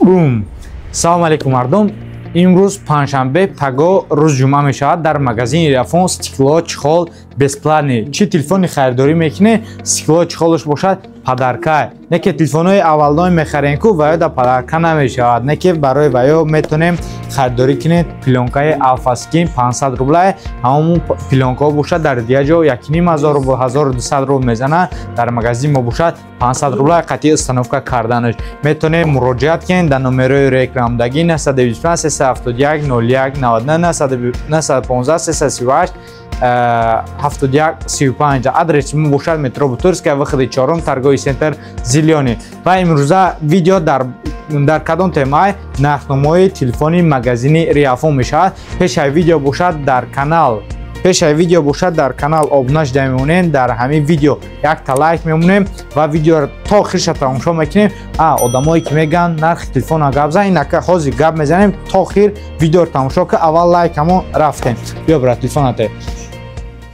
Бум. Салом алейкум, мардум. Имрӯз панҷшанбе, паго рӯз ҷумъа мешавад. Дар магазини Риафон стекло, чехол бесплатный. Чӣ телефони харидорӣ мекунӣ, стекло, чехолаш бошад, подарка. Не ки телефонҳои аввалнои мехарем ку, ваё да подарка намешавад. Не ки барои ваё метонем харидорӣ кунед. Плёнкаи Алфаскин 500 рублай, ҳамон плёнкаҳо бошад, дар дигар ҷо 1500 рубл, 1200 рубл мезанад, дар магазин мо бошад 500 рублай қатъи установка карданаш. Метонем муроҷиат кунед дар номерои рекламдагӣ: 925 371 01 99, 915 338 71 35. Адреси мо бошад метро Бутырская, выходи чорум, торговый центр «Зелёный». Ва имрӯза видео дар кадом темаи? Нархномои телефони магазини Риафон мешавад. Пешаи видео бошад, дар канал обуна шуда мемонем, дар ҳамин видео якта лайк мемонем ва видеоро то охирша тамошо мекунем. А одамое ки мегӯянд, нархи телефона гап зан, инака ҳозир гап мезанем, то охир видеоро тамошо ка. Аввал лайкамо рафтем. Биё, брат, телефонате.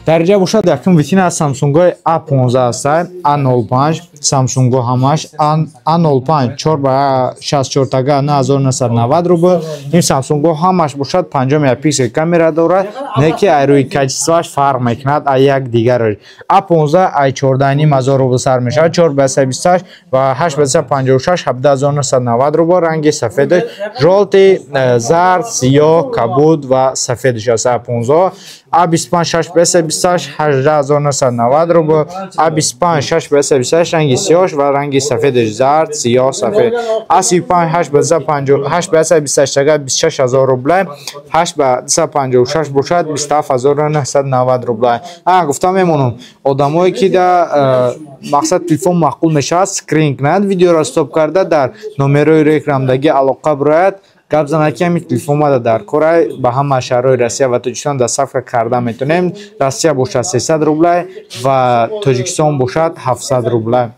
Дар инҷа бошад якум витрина Самсунгои А15 аста, А05 Самсунго ҳамаш А05 4 ба 64 тага 9990 рубл. Ин Самсунго ҳамаш бошад 50 мегапиксел камера дорад, не ки ай рӯи качествоаш фарқ мекунад ай як дигараш. А15 ай 14,5 ҳазор рубл сар мешавад, 4 ба 128 ва 8 ба 156 17,990 рубл. Ранги сафедаш, жёлтый, зард, сиёҳ, кабуд ва сафедаш аст А15. А25 6 ба 128 18,990 рубл. А25 6 ба 128 ранги сиёҳш ва ранги сафедаш, зард, сиёҳ, сафед. А35 8 ба 8 ба 128 тага 26,000 рубла, 8 ба 256 бошад 27,990 рубла. А гуфта мемонам, одамое ки да мақсад телефон маъқул мешавад, скрин кунад, видеоро стоп карда, дар номерои рекламдагӣ алоқа бирояд, гап занад, ки ҳамин телефон мада дар корай. Ба ҳама шаҳрҳои Россия ва Тоҷикистон доставка карда метавонем. Россия бошад 300 рублай ва Тоҷикистон бошад 700 рублай.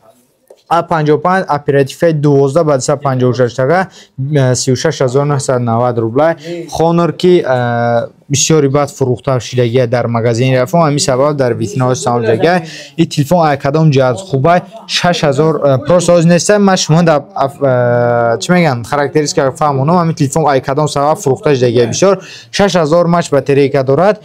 А55 оперативаи 12 ба 256 тага 36,990 рублай. Хонор ки бисёри баъд фурӯхта шидагия дар магазини Рафон, ҳамин сабаб дар витринаҳои самҷага. Ин телефон ай кадом ҷиҳат хубай? 6000 просто ҳозир неста, ман шумо да чӣ мегӯянд, характеристика фаҳмонам, ҳамин телефон ай кадом сабаб фурӯхта шидагия бисёр. 6000 мАч батарейка дорад.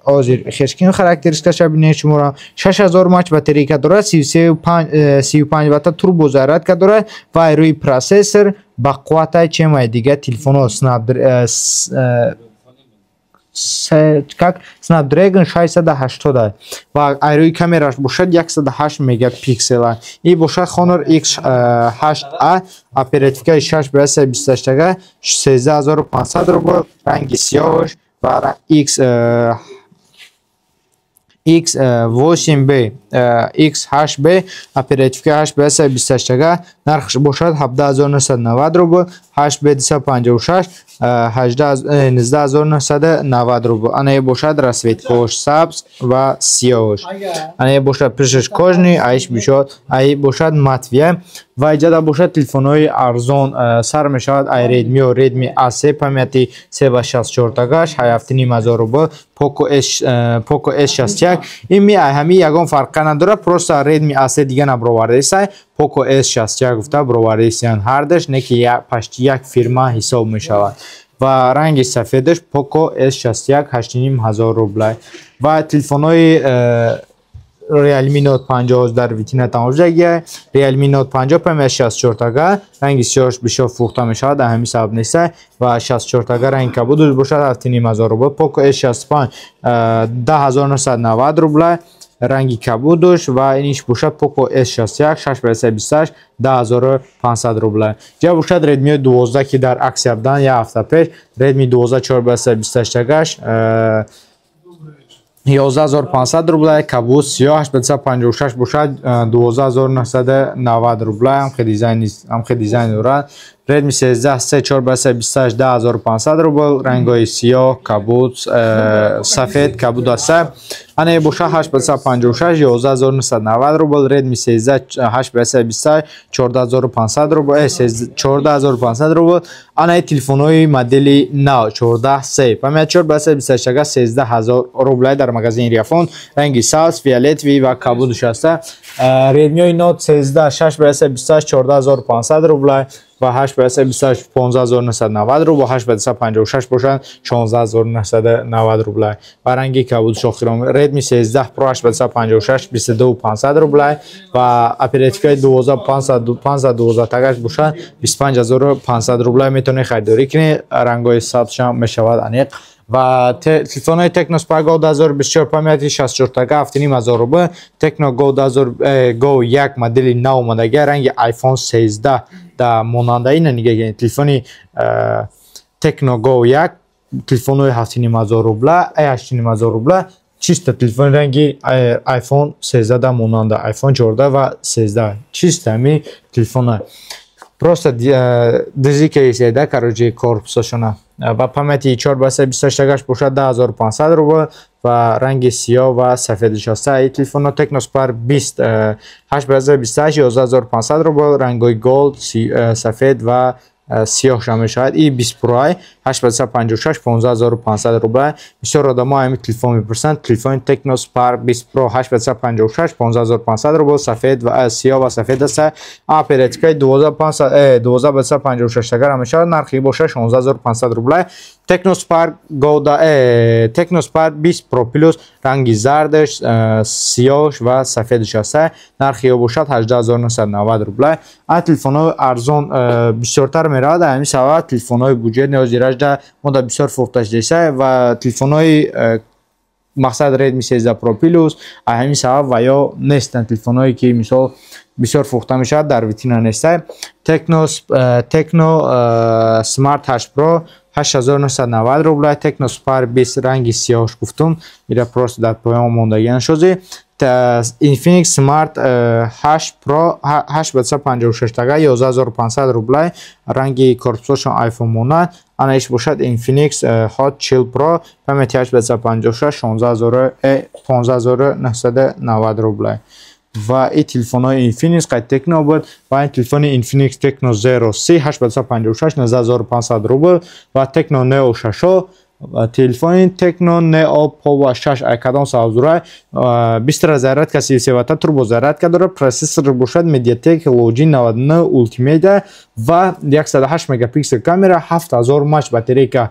Ҳозир хешкин характеристикаша бинед шуморо. 6000 мАч батарейка дорад, 35 ватта турбо зарядка дорад ва рӯи процессор ба қувватай, чемай дигар телефонҳо, как Snapdragon 680 ва айрӯи камераш бошад 108 мегапиксела. И бошад Honor X8A оперативкаи 6 ба 128 тага 13,500 рубл, ранги сиёҳш ва X8B, X8B оперативка 8 ба 128 тага нархш бошад 17,990 рубл, 8B 256 19,990 рубл. Ана бошад расцветкош, сабз ва сиёҳш. Ана бошад пишаш кожаный, айш бишод, ай бошад матовый. Ва иҷада бошад телефонҳои арзон сар мешавад ай Redmi, Redmi A3 памяти 3 ба 64 тагаш 7,5 ҳазор рубл. Poco S, Poco S61 ими ай ҳами ягон фарқа надорад, просто Redmi A3 дига набровардаисай, Poco S61 гуфта бровардаисиян ҳардаш, не ки пашти як фирма ҳисоб мешавад. Ва ранги сафедаш Poco S61 8,5 ҳазор рублай. Ва телефонҳои Realme Note 50 дар витрина тамошогия. Realme Note 50 память 64 тага, ранги сиёҳш бисёр фурӯхта мешавад, дар ҳамин сабаб неста ва 64 тага ранги кабудаш бошад 7,5 ҳазор рубл. Poco S65 10,990 рубла, ранги кабудуш. Ва иниш бошад Poco S61 6 ба 128 10,500 рубла. Ҷа бошад Redmi 12, ки дар аксия будан як ҳафта пеш. Redmi 12 4 ба 128 тагаш 11,500 рубла, кабуд, сиёҳ, 856 бошад 12,990 рубла. Ҳамхе дизайн дорад. Redmi 13 C 4 ба 128 10,500 рубл, рангҳои сиёҳ, кабуд, сафед, кабуд аста. Ана бошад 8 ба 156 11,990 рубл. Redmi 13 8 ба 128 14,500 рубл, 14,500 рубл. Ана телефонҳои модели нав 14 C память 4 ба 128 13,000 рубла дар магазини Риафон, ранги сабз, фиолетовый ва кабудаш аста. Redmi Note 13 6 ба 128 14,500 рубла. Ва 8 ба 128 15 990 рубл, 8 ба 256 бошад, 16 990 рубла. Ва ранги кабуд шохиром Redmi 13 Pro 8 ба 256 22 500 рубла ва оперативкаи 12 512 тагаш бошад, 25 500 рубла метавонед харидорӣ кунед. Рангҳои сабзшам мешавад аниқ. Ва телефонҳои Tecno Spark Go 2024, памяти 64 тага, 7500 рубл. Tecno Go 2000 Go 1, модели нав омадагия, ранги iPhone 13 да монанда. Ина нига, телефони Tecno Go 1, телефонҳои 7500 рубла, 8500 рубла. Чисто телефони ранги iPhone 13 да монанда, iPhone 14 ва 13, чисто ҳами телефона, просто дизикаиседа, короче, корпусашона. Ва памяти 4 ба 28 тагаш бошад, 10 500 рубл ва ранги сиёҳ ва сафедиш ҳаста. Ин телефонҳо Tecno Spark 20, 8 ба 28, 11 500 рубл, рангҳои gold, сафед ва сиёҳша мешавад. И 20 Pro 8 ба 56, 15 500 рубл. Бисёр одамо ҳамин телефон мепурсанд. Телефони Tecno Spark 20 Pro 8 ба 56, 15 500 рубл, сафед ва сиёҳ ва сафед аст. Оперативкаи 12 ба 56 тагара мешавад, нархи бошад 16 500 рубл. Tecno Spark Go, Tecno Spark 20 Pro Plus, ранги зардаш, сиёҳш ва сафедаш аст, нархи ё бошад 18 990 рубл. А телефонҳои арзон бисёртар меравад, ҳамин сабаб телефонҳои бюджетный ҳозиражда мода бисёр фурӯхта шудааст ва телефонҳои мақсад Redmi 13 Pro Plus, ҳамин сабаб ва ё нестанд. Телефонҳое ки мисол бисёр фурӯхта мешавад, дар витрина нестанд. Tecno Smart 8 Pro 8990 рубла. Tecno Spark 20, ранги сиёҳш гуфтум, ира просто дар поён мондагиан шуди. Infinix Smart 8 Pro 8 ба 56 тага, 11 500 рубла, ранги корпусошон iPhone монад. Ана иш бошад Infinix Hot 40 Pro, памяти 8 ба 56, 16 15 990 рубла. Ва ин телефонҳои Infinix қайд Tecno буд. Ва ин телефони Infinix Tecno Zero C 8 ба 56, 19 500 рубл. Ва Tecno Neo 6, телефони Tecno Neo Pova 6, ай кадом сабзура быстрая зарядка 33 ватта, турбо зарядка дорад, процессор бошад MediaTek Helio G99 Ultimate ва 108 мегапиксел камера, 7000 мАч батарейка.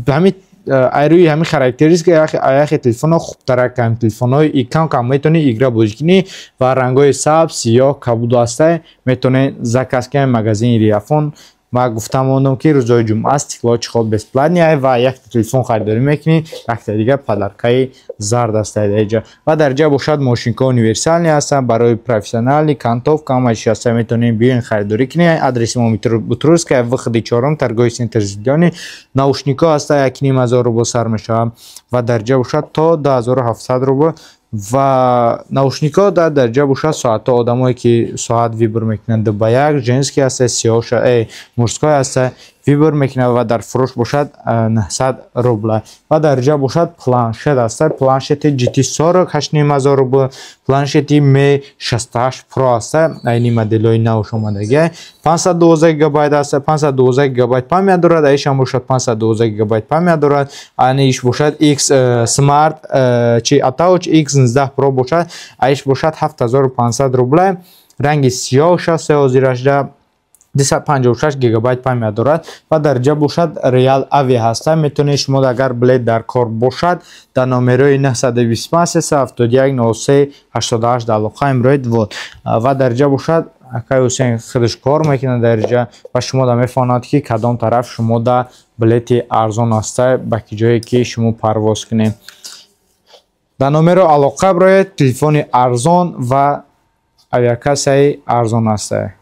Ҳамин айрӯи ҳамин характеристика аяхи телефонҳо хубтарак кам телефонҳои и кам кам метавонӣ игра бозӣ кунӣ ва рангҳои сабз, сиёҳ, кабуду ҳастай. Метавонед заказ кунед магазини Риафон. Ма гуфта мондам, ки рӯзҳои ҷумъа стекло, чехол бесплатный ва якта телефон харидорӣ мекунӣ, якта дига подаркаи зард аст дар ҷа. Ва дар ҷа бошад мошинкаҳо универсальный ҳастанд, барои профессиональный, кантовка, ҳама чиз ҳаста. Метавонед биёен, харидорӣ кунед. Адреси мо метро Бутырская, выходи чорум, торговый центр Зелёный. Наушникҳо ҳаста, 1500 рубл сар мешавад ва дар ҷа бошад то 2700 рубл. Ва наушникҳо дар дарҷа бошад соатҳо, одамое ки соат выбор мекунанд, 2 ба 1, женский ҳаста, сиёҳ, мужской ҳаста, выбор мекунад ва дар фурӯш бошад 900 рубла. Ва дар ҷа бошад планшет ҳаста, планшети GT 40, 8500 рубл, планшети Mi 68 Pro ҳаста, айни моделҳои навш омадагия, 512 гигабайт ҳаста, 512 гигабайт память дорад, аишам бошад 512 гигабайт память дорад. Ани иш бошад X Smart чи Atouch X19 Pro бошад, аиш бошад 7500 рубла, ранги сиёҳ аст ҳозирашда, 256 гигабайт память дорад. Ва дар ҷа бошад Реал Ави ҳаста. Метавонед шумо, агар билет дар кор бошад, дар номерои 925 371 03 88 дар алоқа имроед. Вот, ва дар ҷа бошад акай Ҳусейн худаш кор мекунад дар ҷа ва шумо да мефаҳмад, ки кадом тараф шумо да билети арзон аста, ба ки ҷое ки шумо парвоз кунед. Дар номеро алоқа бироед, телефони арзон ва авиакассаи арзон аста.